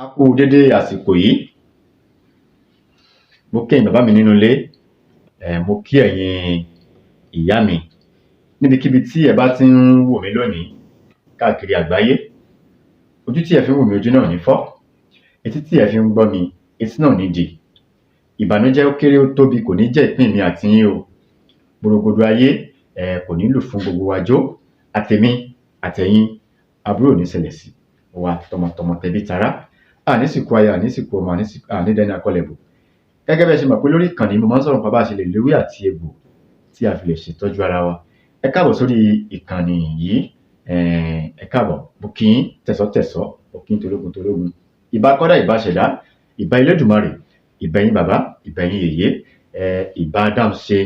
A kú dédé àsìkò yìí. Mo kí ẹ̀yin bàbá mi nínú ilé, mo kí ẹ̀yin ìyá mi níbikíbi tí ẹ bá ti ń wò mí lónìí káàkiri àgbáyé. Ojú tí ẹ fi ń wò mí, ojú náà ò ní fọ́. Etí tí ẹ fi ń gbọ́ mi, etí náà ò ní di. Ìbànújẹ́, ó kéré, ó tóbi, kò ní jẹ́ ìpín mi àti yín o. Gbòrògbòdò ayé kò ní lù fún gbogbo wa jó. Àtèmi àtẹ̀yin, aburú ò ní ṣẹlẹ̀ sí wa tọmọtọmọ, tẹbí tará. A ní sìnkú aya, a ní sìnkú ọmọ, a ní dẹni akọlẹ̀bò. Gẹ́gẹ́ bí ẹ ṣe mọ̀ pé lórí ìkànnì, mo máa ń sọ̀rọ̀ nípa bá a ṣe lè lo ewé àti egbò tí a fi lè ṣètọ́jú ara wa. Ẹ káàbọ̀ sórí ìkànnì yìí. Ẹ káàbọ̀. Mo kí yín tẹ̀sọ́tẹ̀sọ́, mo kí yín tológun tológun. Ìbà kọ́dá, ìbà ṣẹ̀dá, ìbà Elédùmarè, ìbà ẹ̀yin bàbá, ìbà ẹ̀yin yèyé, ìbà adáhunṣe,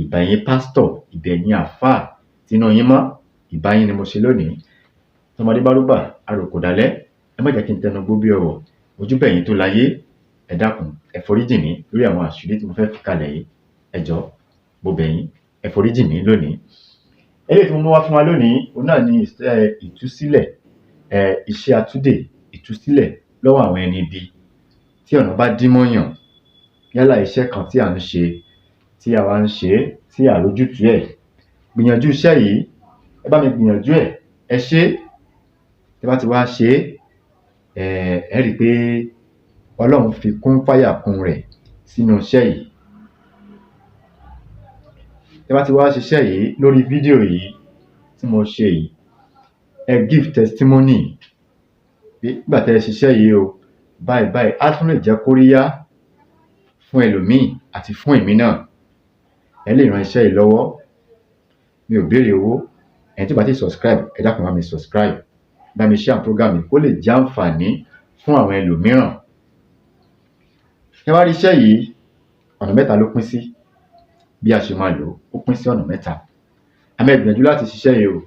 ìbà ẹ̀yin pásítọ̀, ìbà ẹ̀yin àfáà tínú yín mọ́. Ìbà yín ni mo ṣe lónìí. Tọmọdé bá rúgbà, àròkò dálẹ́. Ẹ má jẹ́ kí n tẹnu gbó bí ọwọ̀. Ojúbà ẹ̀yin tó láyé. Ẹ dákun, ẹ foríjì mí lórí àwọn àṣírí tí mo fẹ́ fi kalẹ̀ yìí. Ẹ jọ̀ọ́, mo bẹ̀ yín, ẹ foríjì mí lónìí. Eléyìí tí mo mú wá fún wa lónìí, òun náà ni iṣẹ́ ìtúsílẹ̀, iṣẹ́ atúdè, ìtúsílẹ̀ lọ́wọ́ àwọn ẹni ibi. Tí ọ̀nà bá dí mọ́yàn, yálà iṣẹ́ kan tí à ń ṣe, tí a wá ń ṣe é tí à rójútùú ẹ̀, gbìyànjú iṣẹ́ yìí. Ẹ bá mi gbìyànjú ẹ̀, ẹ ṣé. Tẹ́ bá ti wá ṣe é, ẹ rí i pé Ọlọ́run fi kún fáyà kún rẹ̀ sínú iṣẹ́ yìí. Tẹ́ bá ti wá ṣiṣẹ́ yìí lórí fídíò yìí tí mo ṣe yìí, ẹ give testimony pé nígbà tẹ́ ẹ ṣiṣẹ́ yìí o, báyìí báyìí, á tún lè jẹ́ kóríyá fún ẹlòmíì àti fún èmi náà. Ẹ lè ran iṣẹ́ yìí lọ́wọ́. Mi ò béèrè owó. Ẹni tí ò bá tíì subscribe, ẹ dákun, bá mi subscribe, bá mi share program yìí kó lè jẹ́ àǹfààní fún àwọn ẹlòmíràn. Ẹ wá rí iṣẹ́ yìí, ọ̀nà mẹ́ta ló pín sí. Bí a ṣe máa lò ó, ó pín sí ọ̀nà mẹ́ta. Àmọ́ ẹ gbìyànjú láti ṣiṣẹ́ yìí o.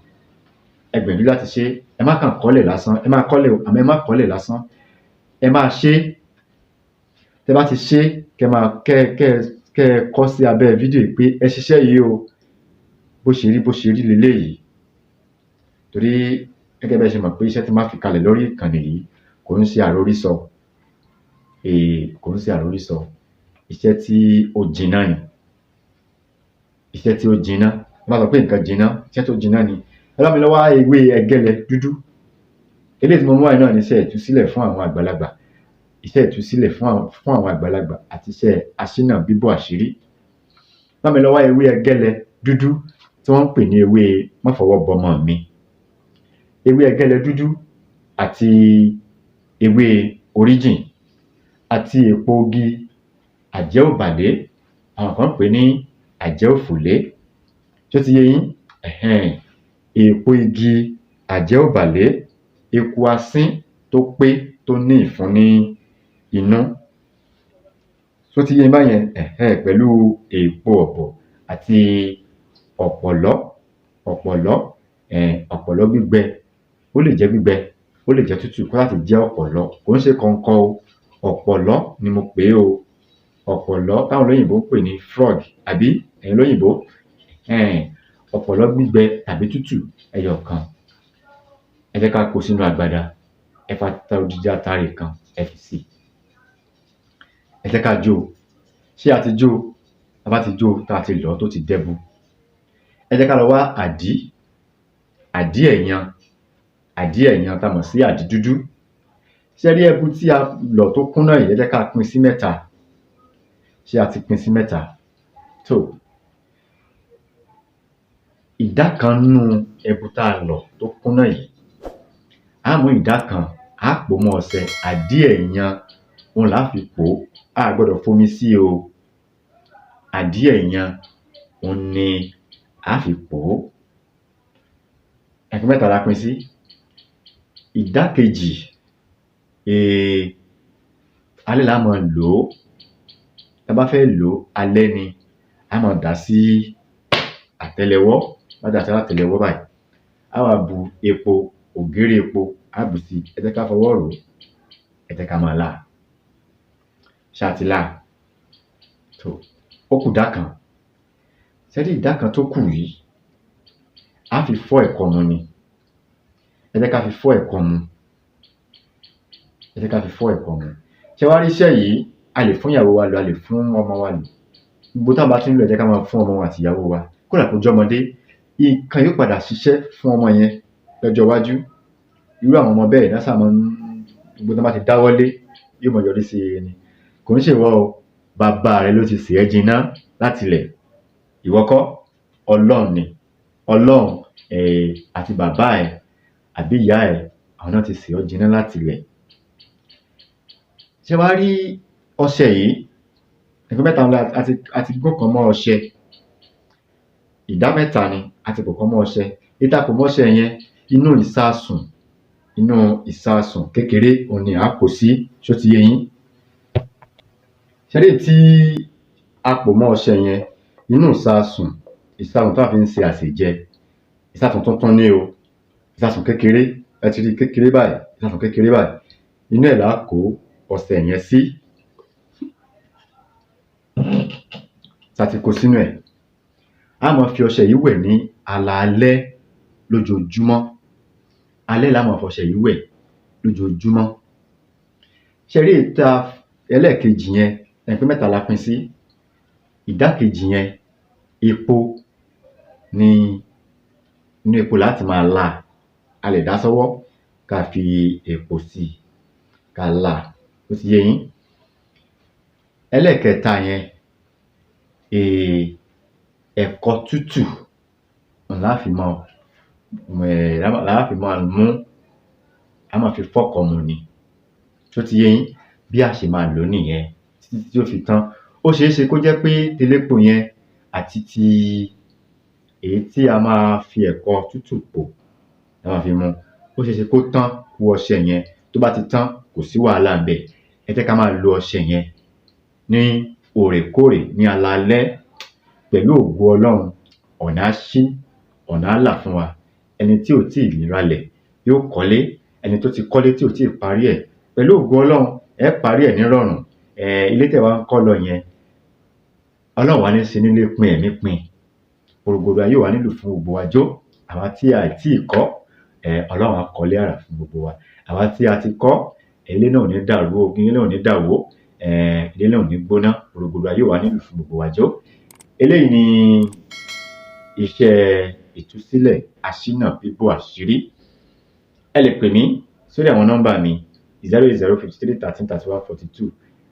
Ẹ gbìyànjú láti ṣe. Ẹ má kàn kọ́lẹ̀ lásán. Ẹ máa kọ́lẹ̀ o, àmọ́ ẹ má kọ́lẹ̀ lásán. Ẹ máa ṣe é. Tẹ́ bá ti ṣe é, kẹ́ máa kẹ́ ẹ kọ sí abẹ́ fídíò yìí pé ẹ ṣiṣẹ́ yìí o, bó ṣe rí, bó ṣe rí leléyìí. Torí gẹ́gẹ́ bí ẹ ṣe mọ̀ pé iṣẹ́ tí n bá fi kalẹ̀ lórí ìkànnì yìí kò ń ṣe àròrísọ, kò ń ṣe àròrísọ. Iṣẹ́ tí ó jiná ni. Iṣẹ́ tí ó jiná. Tí wọ́n bá sọ pé nǹkan jiná, iṣẹ́ tó jiná ni. Ẹ bá mi lọ wá ewé ẹgẹ́lẹ dúdú. Eléyìí tí mo mú wá yìí náà ni iṣẹ́ ìtúsílẹ̀ fún àwọn àgbàlagbà. Iṣẹ́ ìtúsílẹ̀ fún àwọn àgbàlagbà àti iṣẹ́ aṣínà bíbò àṣírí. Bá mi lọ wá ewé ẹgẹ́lẹ dúdú tí wọ́n ń pè ní ewé máfọwọ́bọmọ mi. Ewé ẹgẹ́lẹ dúdú àti ewé oríjìn àti èpo igi àjẹ́ òbàlé, àwọn kan ń pè ní àjẹ́ òfùlé. Ṣó ti yé yín? Èpo igi àjẹ́ òbàlé, eku asín tó pé, tó ní ìfun ní inú. Ṣó ti yé yín báyẹn? Pẹ̀lú èpo ọ̀bọ̀ àti ọ̀pọ̀lọ́, ọ̀pọ̀lọ́, ọ̀pọ̀lọ́ gbígbẹ. Ó lè jẹ́ gbígbẹ, ó lè jẹ́ tútù, kó sá ti jẹ́ ọ̀pọ̀lọ́. Kò ń ṣe kọ̀ǹkọ̀ o, ọ̀pọ̀lọ́ ni mo pè é o. Ọ̀pọ̀lọ́ táwọn olóyìnbó ń pè ní frog, àbí ẹ̀yin olóyìnbó? Ọ̀pọ̀lọ́ gbígbẹ tàbí tútù ẹyọ kan. Ẹ jẹ́ ká kó sínú agbada. Ẹ fa odidi atare kan, ẹ fi sí i. Ẹ jẹ́ ká jó o. Ṣé a ti jó o? Tá bá ti jó o, tá a ti lọ̀ ọ́ tó ti dẹbu. Ẹ jẹ́ ká lọ wá àdí, àdí ẹ̀yan, àdí ẹ̀yan tá a mọ̀ sí àdí dúdú. Ṣé ẹ rí ẹbu tí a lọ̀ tó kúnná yìí, ẹ jẹ́ ká pín sí mẹ́ta. Ṣé a ti pín sí mẹ́ta? Tó ìdá kan nínú ẹbu tá a lọ̀ tó kúnná yìí, á mú ìdá kan, á pò ó mọ́ ọṣẹ. Àdí ẹ̀yan òun là á fi pò ó. A à gbọdọ̀ fomi sí o. Àdí ẹ̀yan òun ni á fi pò ó. Ẹ̀pín mẹ́ta la pín sí. Ìdá kejì, alẹ́ là á máa lò ó. Tá bá fẹ́ lò ó, alẹ́ ni á máa dà á sí àtẹ́lẹwọ́. Bá dà á sí àtẹ́lẹwọ́ báyìí, á wá bu epo, ògéré epo, á bù sí i. Ẹ jẹ́ ká fọwọ́ rò ó. Ẹ jẹ́ ká máa lá a. Ṣé a ti lá a? Tó ó kù ìdá kan. Ṣé ẹ rí ìdá kan tó kù yìí, á fi fọ́ ẹ̀kọ mu ni. Ẹ jẹ́ ká fi fọ́ ẹ̀kọ mu. Ẹ jẹ́ ká fi fọ́ ẹ̀kọ mu. Ṣé wá rí iṣẹ́ yìí, a lè fún ìyàwó wa lò, a lè fún ọmọ wa lò. Gbogbo tá bá ti ń lò, ẹ jẹ́ ká máa fún ọmọ wa àti ìyàwó wa. Kódà kó jọ́mọdé, nǹkan yóò padà ṣiṣẹ́ fún ọmọ yẹn lọ́jọ́ iwájú. Irú àwọn ọmọ bẹ́ẹ̀ náà sábà máa ń, gbogbo tán bá ti dáwọ́lé yóò máa yọrí sí rere ni. Kò ń ṣèwọ o, bàbá rẹ ló ti sè ẹ́ jiná látilẹ̀. Ìwọ kọ́, Ọlọ́run ni. Ọlọ́run àti bàbá ẹ àbí ìyá ẹ, àwọn náà ti sè ọ́ jiná látilẹ̀. Ṣé wá rí ọṣẹ yìí, nǹkan mẹ́ta a ti gún kan mọ́ ọṣẹ. Ìdá mẹ́ta ni a ti pò kan mọ́ ọṣẹ. Èyí tá a pò mọ́ ọṣẹ yẹn, inú ìsasùn, inú ìsasùn kékeré òhun ni à á kó sí. Ṣó ti yé yín? Ṣé rí èyí tí a pò mọ́ ọṣẹ yẹn, inú ìsasùn, ìsasùn tá fi ń ṣe àsèjẹ, ìsasùn tuntun ni o, ìsasùn kékeré, ẹ ti rí kékeré báyìí, ìsasùn kékeré báyìí, inú ẹ̀ là á kó ọṣẹ yẹn sí. Tá ti kó sínú ẹ̀. Á máa fi ọṣẹ yìí wẹ̀ ní alaalẹ́ lójoojúmọ́. Alẹ́ là á máa fọṣẹ yìí wẹ̀ lójoojúmọ́. Ṣé rí èyí tá ẹlẹ́ẹ̀kejì yẹn, ẹ mọ̀ pé mẹ́ta la pín sí. Ìdá kejì yẹn, epo ni, inú epo là á ti máa lá a. A lè dà á sọ́wọ́ ká fi epo sí i ká lá a. Ó ti yé yín? Ẹlẹ́ẹ̀kẹta yẹn, ẹ̀kọ tútù òhun lá fi máa lá fi máa mú, á máa fi fọ́kọ mu ni. Ṣó ti yé yín? Bí a ṣe máa lò ó nìyẹn títí tí ó fi tán. Ó ṣeé ṣe kó jẹ́ pé telépo yẹn àti ti èyí tí a máa fi ẹ̀kọ tútù pò tá máa fi mu, ó ṣeé ṣe kó tán kú ọṣẹ yẹn. Tó bá ti tán, kò sí wàhálà ńbẹ̀. Ẹ jẹ́ ká máa lo ọṣẹ yẹn ní òrèkóòrè ní alaalẹ́ pẹ̀lú ògo Ọlọ́run. Ọ̀nà á ṣí, ọ̀nà á là fún wa. Ẹni tí ò tíì ralẹ̀ yóò kọ́lé, ẹni tó ti kọ́lé tí ò tíì parí ẹ̀, pẹ̀lú ògo Ọlọ́run ẹ parí ẹ̀ nírọ̀rùn. Ilé tẹ́ wá ń kọ́ lọ yẹn, Ọlọ́run wá ní ṣe nílé pin ẹ̀mí pin. Gbogbo ayé ò wá nílùú fún gbogbo wa jó. Àwa tí a tíì kọ́, Ọlọ́run á kọ́lé àrà fún gbogbo wa. Àwa tí a ti kọ́, ilé náà ò ní dàrú o, ilé náà ò ní dàwó, ilé náà ò ní gbóná. Gbogbo ayé ò wá nílùú fún gbogbo wa jó. Eléyìí ni iṣẹ́ ìtúsílẹ̀ aṣínà bíbò àṣírí. Ẹ lè pè mí sórí àwọn nọ́mbà mi 080 53 13 31 42.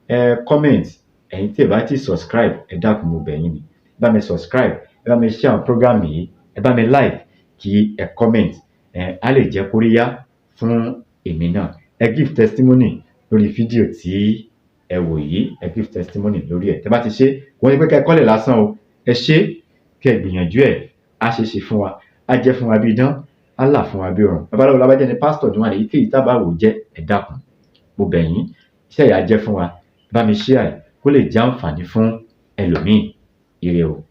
Ẹ comment, ẹ̀yin tí ẹ bá ti subscribe, ẹ dákun mo bẹ̀ yín ni. Ẹ bá mi subscribe, ẹ bá mi share àwọn program yìí, ẹ bá mi like, kí ẹ comment. Á lè jẹ́ kóríyá fún èmi náà. Ẹ give testimony lórí fídíò tí ẹ wò yìí, ẹ give testimony lórí ẹ̀. Tẹ́ bá ti ṣe, kò ní pé kẹ́ ẹ kọ́lẹ̀ lásán o, ẹ ṣe kẹ́ ẹ gbìyànjú ẹ̀, á ṣe é ṣe fún wa, á jẹ́ fún wa bí idán, á là fún wa bí ọ̀run. Babaláwo lábájá ni pásítọ̀ ní wọn, èyíkéyìí tá bá wò jẹ́, ẹ dákun mo bẹ̀ yín. Iṣẹ́ yìí á jẹ́ fún wa. Bá mi share ẹ̀ kó lè jẹ́ àǹfààní fún ẹlòmíì. Ire o.